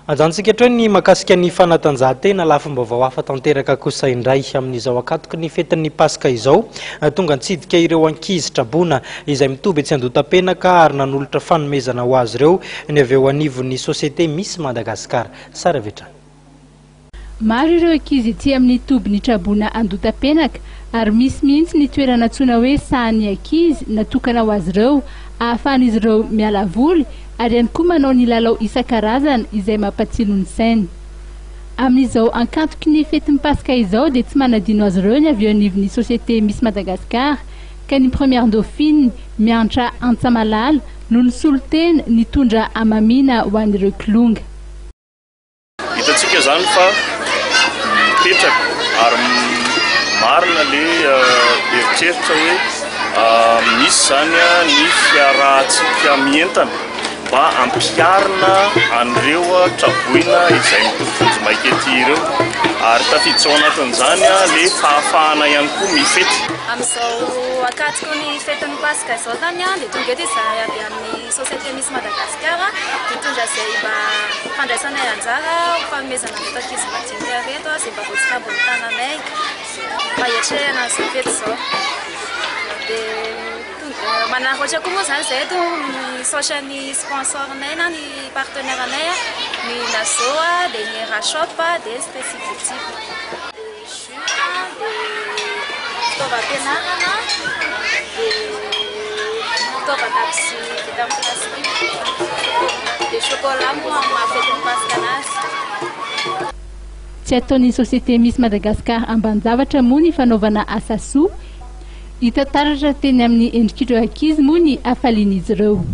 Ajanontsika hatreo ny mahakasika ny fanatanjahantena. Lafim-baovao hafa tanteraka kosa indray amin'izao ankatoky ny fetin'ny Paska izao. Tonga nitsidika ireo ankizy traboina izay mitoby etsy Andohatapenaka ary nanolotra fanomezana ho azy ireo ny avy eo anivon'ny Société Miss Madagascar. Sary avy hatrany. Maro ireo ankizy ety amin'ny tobin'ny traboina Andohatapenaka ary misy mihitsy ny toerana antsoina hoe sahan'ny ankizy natokana ho azy ireo ahafahan'izy ireo miala voly ary ihany koa manao ny lalao isan-karazany izay mampatsilo ny sainy. Amin'izao ankatoky ny fetin'ny Paska izao dia tsy manadino azy ireo ny avy eo anivon'ny Société Miss Madagascar ka ny Première Dauphine Miantra Antsamalala no nisolo tena nitondra hamamiana ho an'ireo kilonga. Hitantsika izany fa mipetraka ary marina le eritreritra hoe misy izany ny fiarahantsika mientana mba hampiharina an'ireo traboina izay mitovy vonjimaika ety ireo ary tafiditra ao anatin'izany le fahafahana ihany koa mifety. Amin'izao ankatoky ny fetin'ny Paska izao izany dia tonga eto izahay avy amin'ny Société Miss Madagascar hitondra izay mba fandraisanay anjara ho fanomezana an'ireto ankizy madinika ireto izay mba voatsirambin'ny tananay mba hiatrehana an'izao fety izao. Dia manararaotra koa moa izany izahay eto misaotra ny sponsor-nay na ny partenaire-nay ny Nazo dia ny Rashop dia Stacy Boutique. Dia jus dia fitaovam-pianarana dia fitaovan-dakozia vita amin'ny plastique dia chocolat moa amin'ny maha fetin'ny Paska anazy. Tsy ataon'ny Société Miss Madagascar ambanin-javatra moa ny fanaovana asa soa. Hita taratra teny amin'ny endrik'ireo ankizy moa ny hafalian'izy ireo.